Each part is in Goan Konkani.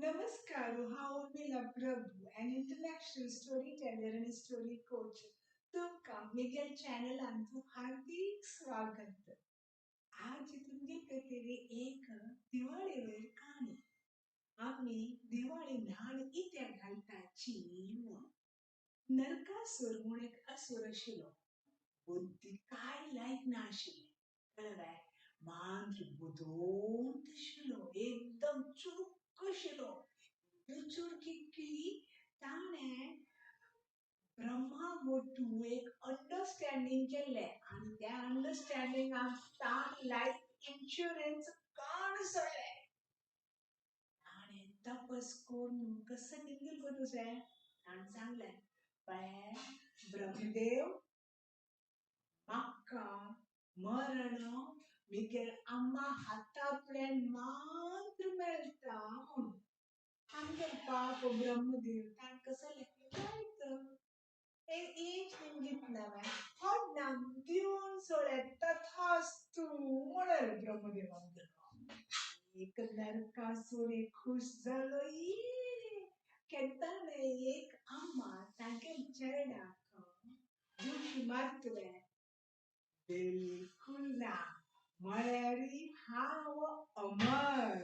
नमस्कार, हांव Urmila Prabhu, an international story teller आनी स्टोरी कोच. तुमकां म्हगेल्या चॅनलांत हार्दिक स्वागत. आज तुमगे खातीर एक दिवाळे वयर काणी. आमी दिवाळी न्हाण कित्याक घालताची म्हूण. नरकासूर म्हूण एक असूर आशिल्लो. बुद्दी कांय लायक नाशिल्लें. कळ्ळें? मागीर बुदवंत आशिल्लो, एकदम चुरूक आशिल्लो. चुरकी की ताणें ब्रह्मा मोटू एक अंडरस्टँडींग केल्लें आनी त्या अंडरस्टँडिंगाक ताणें लायफ इन्शुरन्स काड सोडलें. ताणें तपस करून कसो निमगील गो तुजें? ताणें सांगलें, पळय ब्रह्मदेव, म्हाका मरण म्हगेल अम्मा हातांतल्यान मात्र मेळटा म्हूण. आमगेल पाप ब्रह्मदेव ताणें कसो लेखलें जायत एक निमगीत नवें होडनाक दिवन सोडलें, तथास्तु म्हणलें ब्रह्मदेव आमगेलो. एक नरकासूर एक खुश जालो. केन्ना एक अम्मा तागेल चेरडाक जोशी मारतलें? बिलकुल ना. म्हळ्यार हांव अमर,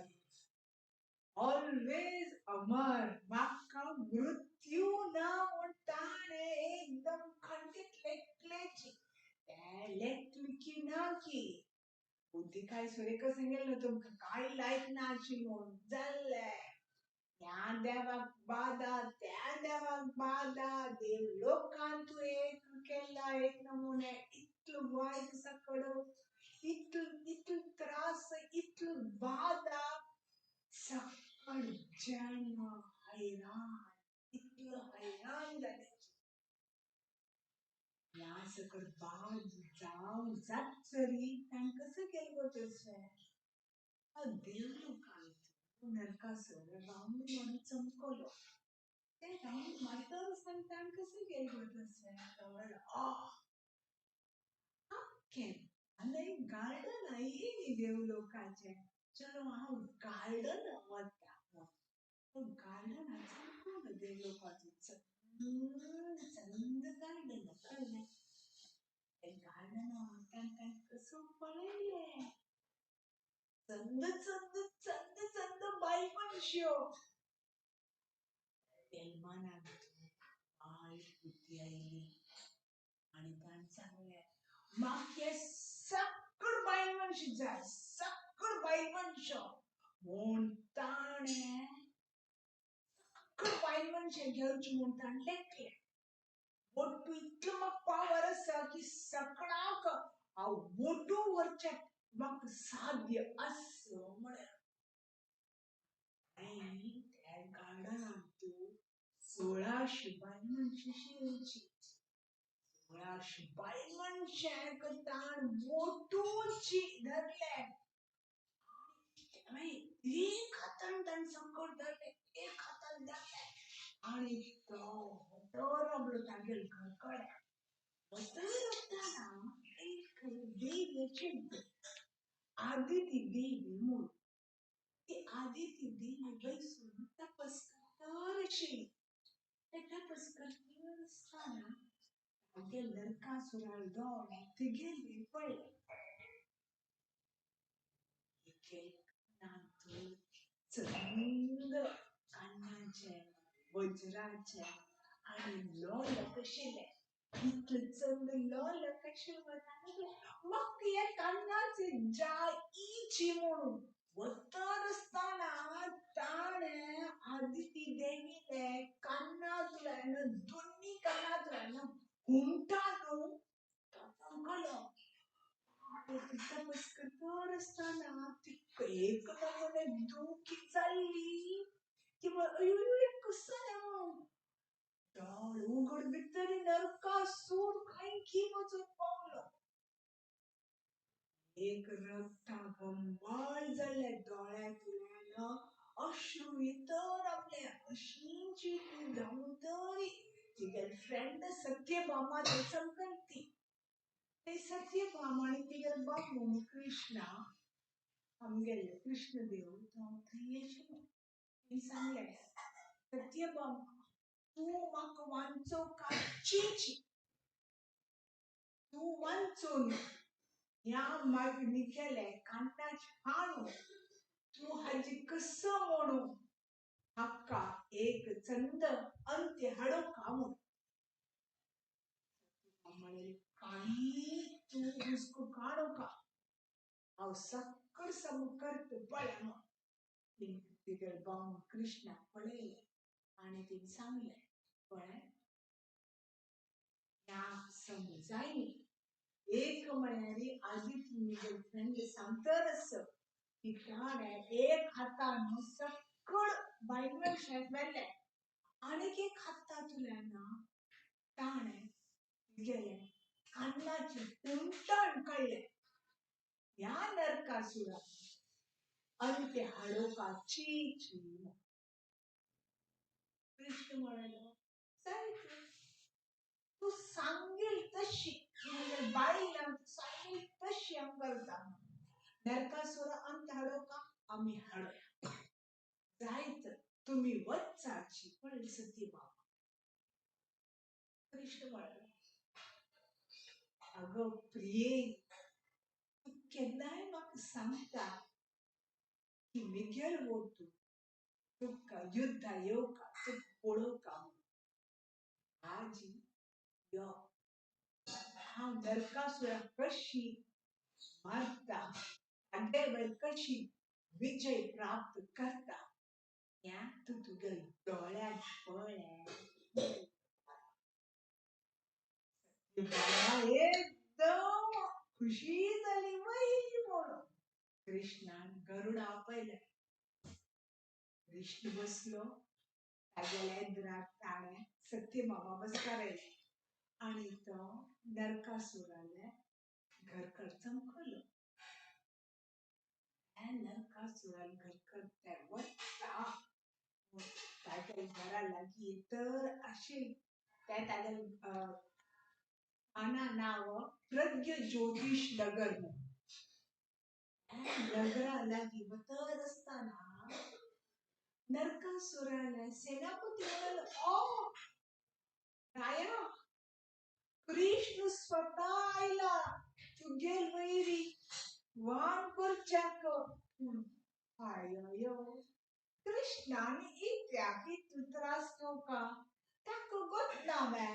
ऑलवेज अमर, म्हाका मृत्यू ना म्हूण ताणें एकदम खंडीत लेखलेची. तें लेखलें की ना की बुद्धी काय सुरेखा सांगेल न्हू तुमकां, कांय लायक ना अशी म्हूण जाल्लें. ह्या देवाक बादा, त्या देवाक बादा, देव लोकांत तूं एक केला एक नमुने. इतलो वायट सकड, इतलो इतलो त्रास, इतलो बादा, सकळ जन हैराण, इतलो हैराण जाले. ह्या सकळ बाद जावं जात तरी ताणें कसो केलें गो तशें? देव लोकांत नरकासूर रावंड मारून चमकलो. ते रावंड मारता आसतना ताणें कसो केलें गो तशें? तो म्हणलो, आनी गार्डन आयली देव लोकाचें, चलो हांव गार्डन वता. तो गार्डन चमकलो देव लोकाचो, चंद चंद गार्डन. कळ्ळें? ते गार्डन वताना ताणें कसो पळयलें, चंद चंद चंद चंद बायल मनश्यो. तेल मनाक वायट बुद्धी आयली आनी ताणें सांगलें, म्हाका हे सगळ बायल मनशी जाय, सगळ बायल मनशां. म्हूण ताणें सगळ बायल मनशां घेवची म्हूण ताणें लेखलें. मोटू इतलो म्हाका पावर आसा की सगळ्याक हांव मोटू व्हरचें म्हाका साध्य आसा म्हळ्यार. आनी त्या गार्डनांत 1600 बायल मनशां येवची. 1600 बायल मनशांक ताण मोटूची धरले. एक हातान ताणें सकयल धरले, एक हातान धरले आनी तो रावलो तागेल घर कडेन. वता वतना एक देवीची, आदिती देवी म्हूण. ती आदिती देवी बसून तपस करतर आशिल्ली. ते तपस करतर आसतना तागेल नरकासुराल दोळे तिगेले पडले. एक कानांत चंद कानाचे वज्राचे आनी लोलक आशिल्लें. इतलें चंद लोलक आशिल्लें, म्हाका ह्या कानाचे जाय इची म्हणून. वतर आसतना ताणें आदिती देवीले कानांतल्यान, दोन्ही कानांतल्यान हुमटा न्हू तो चमकलो. तपस करतर आसतना ती एक नमुने दुखी जाल्ली की अयो कसो जालें म्हणून. दोळे उगड भितर नरकासूर खंय की वचून पावलो. एक रक्ता बंबाळ जाल्लें, दोळ्यांतल्यान अश्रू येतर आपले अशींची ती धांवतरी. तिगेली फ्रेंड सत्यभामा थंय चमकलती. ते सत्यभामा आनी तिगेलो बाबू कृष्णा, आमगेले कृष्णदेव, तो थंय आशिल्लो. तिणें सांगलें, सत्यभामा तूं म्हाका वांचोवका चिंची, तूं वांचून ह्या मागीर निगेलें कांटाचें हाणू तूं हाजी कसो म्हणू हाका एक चंद अंत्य हाडोवका म्हूण. म्हणलें, कांय तूं हुस्को काडोका, हांव सक्कर सम करत पळय म्हूण. तिणें तिगेले भाव कृष्णाक पळयलें आनी तिणें सांगलें, पळय ह्या समजायनी एक म्हळ्यार आजी तुमी फ्रेंड सांगतरच की ताणें एक हातान सकळ बायलमेक व्हेलें आनीक एक हातांतल्यान ताणें तिगेलें कानाचें हुमटण काडलें. ह्या नरकासुराक अंत्य हाडोवपाची ची. कृष्ण म्हणालो, जायत तूं सांगेल तशी, तुगेले बायलांक सांगेल तशी हांव करता. नरकासुरा अंत हाडोवका आमी हाडोया, जायत तुमी वच्चाची. पण सत्यभामा. कृष्ण म्हणालो, अगो प्रिये, तूं केन्नाय म्हाका सांगता की मिगेल वो तूं तुका युद्धा येवका, तुका पळोवका म्हूण. आजी यो, हांव नरकासुराक कशी मारता, तागेवर कशी विजय प्राप्त करता ह्या तूं तुगे दोळ्यान पळय. एकदम खुशी जाली वय म्हणून. कृष्णान गरुड आपयलें. कृष्ण बसलो तागेल्या एदराक, ताणें सत्यभामा बसकार आनी तो नरकासुराले घरकर चमकलो. ह्या नरकासुराले घरकर ते वता तागेल्या घरा लागीं तर आशिल्लें ते तागेले काना नांव प्रज्ञ ज्योतिष नगर म्हूण. ह्या नगरा लागीं वतर आसतना नरकासुराले सेनापती म्हणालो, ओ राया, कृष्ण स्वता आयला तुगेल वैरी वान करच्याक. आयो, कृष्णान इत्याक इतलो त्रास घेवका, ताका गोत ना मॅ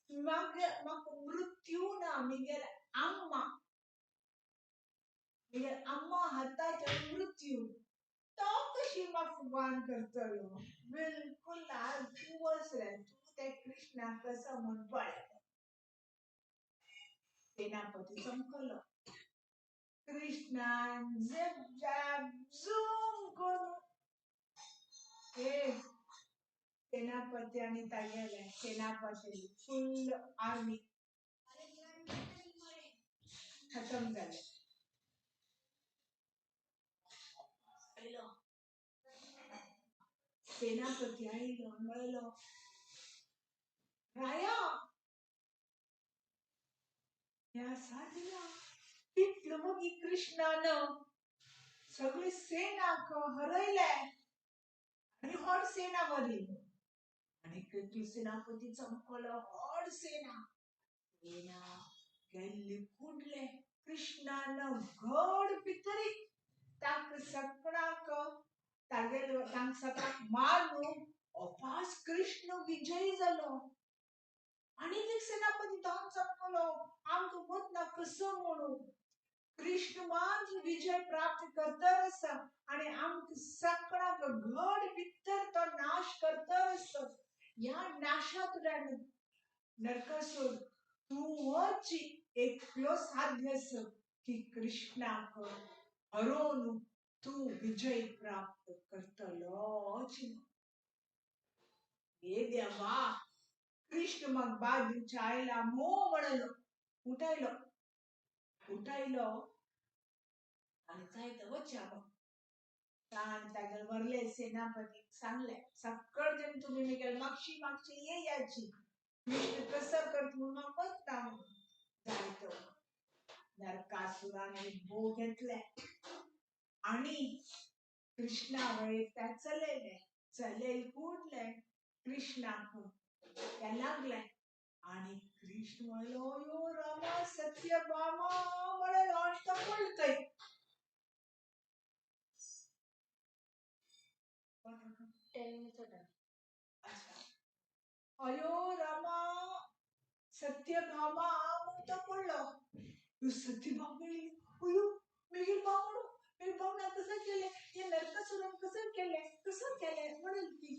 मागीर म्हाका मृत्यू ना, मिगेले अम्मा, मिगेले अम्मा हाताचो मृत्यू, तो कशी म्हाका वान करतलो? बिलकुल ना, तूं वच रे, तूं त्या कृष्णाक कसो म्हूण पळय. सेनापती चमकलो. कृष्णान झिप झॅप झूम करून हे सेनापती आनी तागेले सेनापती फुल आर्मी खतम जाले. आयलो सेनापती, आयलो आनी म्हणलो, राया, ह्या साधना तितलो मागीर कृष्णान सगळे सेनाक हरयले आनी व्हड सेना बरी. आनी कितली सेनापती चमकलो, व्हड सेना सेना गेल्ली कुडले कृष्णान घड भितरी तांकां सगळ्यांक तागेलो तांकां सगळ्यांक मारून अपास कृष्ण विजयी जालो. आनीक एक सेनापती धांवन चमकलो, आमकां गोत ना कसो म्हणून कृष्ण मात्र विजय प्राप्त करतर आसा आनी आमकां सगळ्यांक घड भितर तो नाश करतर आसा. ह्या नाशांतल्यान नरकासूर तूं वच एकलो साध्य आसा की कृष्णाक हरोवन तूं विजय प्राप्त करतलो. हे देवा, कृष्ण म्हाका बाद दिवच्या आयला मो म्हणलो. उठायलो उठायलो आनी जायत वच्या. ताण तागेले व्हरले सेनापतीक सांगले, सगळ जण तुमी मिगेले मागशी मागशी येयाची, कृष्ण कसो करता म्हूण म्हाका वचता म्हणून. जायतो नरकासुरान एक बो घेतले आनी कृष्णा वयर त्या चलयले चलयल कुडले कृष्णाक त्या लागले आणि कृष्ण म्हणलो यो रामा सत्यभामा म्हणलो आणि तो पडतय. अच्छा अयो रामा सत्यभामा म्हणून तो पडलो. सत्यभामा म्हणली अयो मेगेल बामणू मेरे बामणा कसं केले हे नरकासुरान कसं केले कसं केले म्हणून ती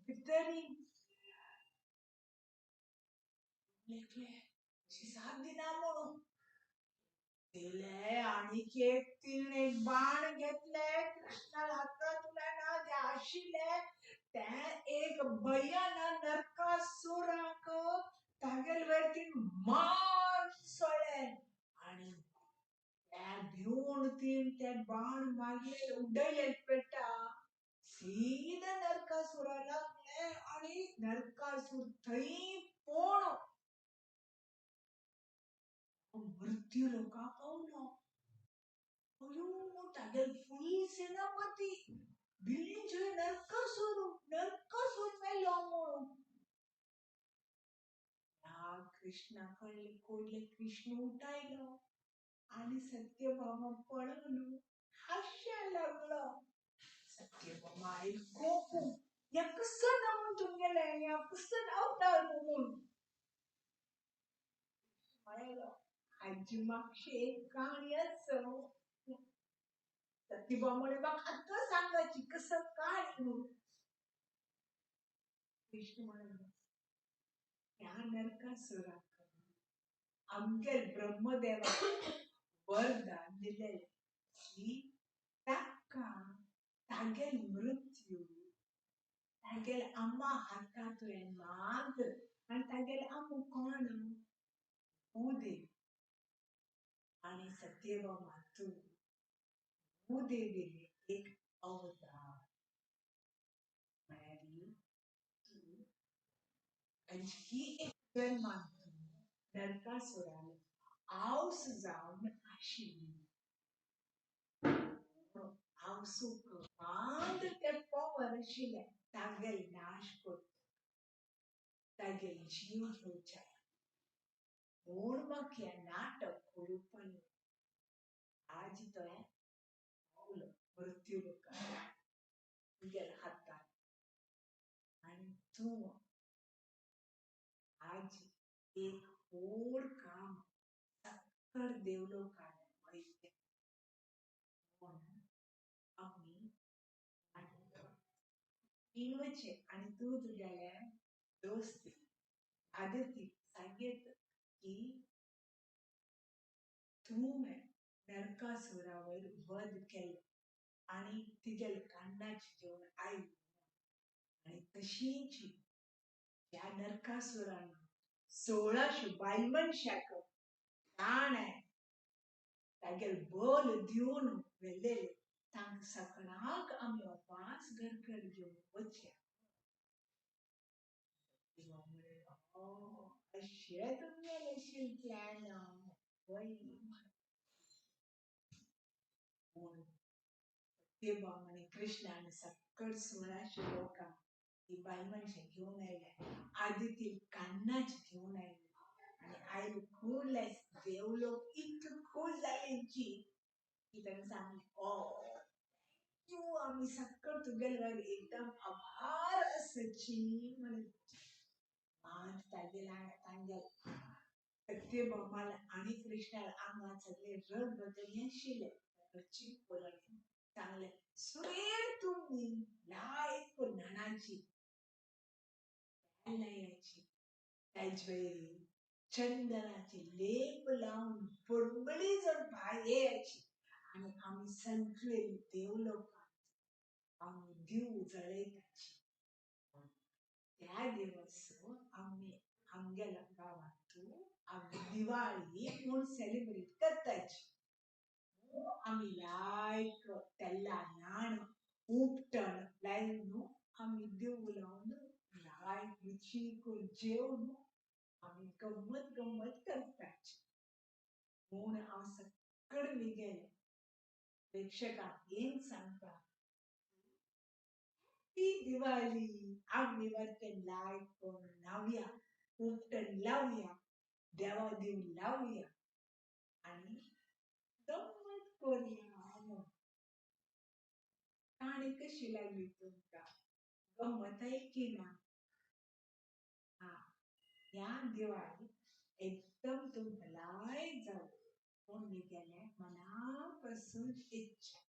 भितरी लेखले सात दिना म्हणून दिले आणि एक तिने एक बाण घेतले कृष्णाला हातातून ना ते आशिल्ले ते एक भयान नरकासुराक तागेल वयर तीन मार सोडले आणि त्या भिवन तीन ते बाण मारले उडयले पेटा सीधा नरकासुरा लागले आणि नरकासूर थंय पोण मृत्यू लोका पावलो. अयो तागेल फुल सेनापती भिली जय नरकासूर नरकासूर मेलो म्हणून. ह्या कृष्णा कडले कोडले कृष्ण उठायलो आणि सत्यभामा पळोवन हांशाक लागलो. सत्यभामा आयल कोकू ह्या कसो ना म्हूण तुमगेलें ह्या कसो अवतार म्हणून म्हणलो. हाजी मातशी एक काणी आसा. सत्यभामा म्हणे म्हाका आतां सांगाची कसं काय म्हणून. कृष्ण म्हणलो ह्या नरकासुराक आमगेल ब्रह्मदेवा वरदान दिलेलें की ताका तागेल मृत्यू तागेल आम्मा हातांतल्यान मात्र आनी तागेल आमो कोण भूदेवी आणि सत्यभामा तूं भूदेवीले एक अवतार म्हळ्यार तूं ही एक जल्मान तूं नरकासुरान आवस जावन आशिल्ली. आवसूक मात्र ते पॉवर आशिल्लें तागेल नाश करता तागेल जीव घेवच्या म्हूण म्हाका हें नाटक करूंक पडलें. आज तो पावलो मृत्यू लोकांक तुगेल्या हातान आनी तूं आज एक व्हड काम सक्कड देवलोकान वयतें म्हूण आमी येवचें आनी तूं तुगेल्या दोस्ती आदिती सांगयत की तूं नरकासुरा वयर वध केलो आनी तिगेल कान्नाची जेवण आयली आनी तशींच ह्या नरकासुरान 1600 बायल मनशाक ताणें तागेल बल दिवन व्हेलेले तांकां सगळ्यांक आमी वापास घरकड घेवन वचया. अशें तुमगेलें प्लॅन वय. पूण सत्यभामा आनी कृष्णान सक्कड 1600 लोकांक ती बायल मनशां घेवन आयल्या आदिती कान्नाची घेवन आयली आनी आयले कुडले देवलोक इतले खूश जाले की ताणें सांगलें ओ thank you आमी सक्कड तुगेले वयर एकदम आभार आसाची म्हणून. मात तागेल तांगेल सत्यभामाला आनी कृष्णाला आंगात सगळे रंग आशिल्ले चिप्प सांगलें सुरेर तुमी लायक न्हाणाची लायाची ताजे चंदनाची लेप लावन बडबडी जर भायर यायची आनी आमी सगळे देवलोकांत आमी दीव जळयताची. त्या दिवस आमी आमगेल्या गांवांत आमी दिवाळी म्हूण सेलिब्रेट करताची. आमी लायक तेल्ला न्हाण उपटण लायन आमी देव लावन लायक रुचीक जेवन आमी गम्मत गम्मत करताची. म्हूण हांव सक्कड म्हगेलें प्रेक्षकांक एक सांगता, हॅप्पी दिवाळी. आमी वरतें लायक करून लावया, उपटन लावया, देवा दिवन लावया आनी गम्मत करुया. म्हूण काणी कशी लागली तुमकां? गम्मत की ना? हा, ह्या दिवाळी एकदम तूं भलाय जावं म्हूण म्हगेलें मना पासून इच्छा.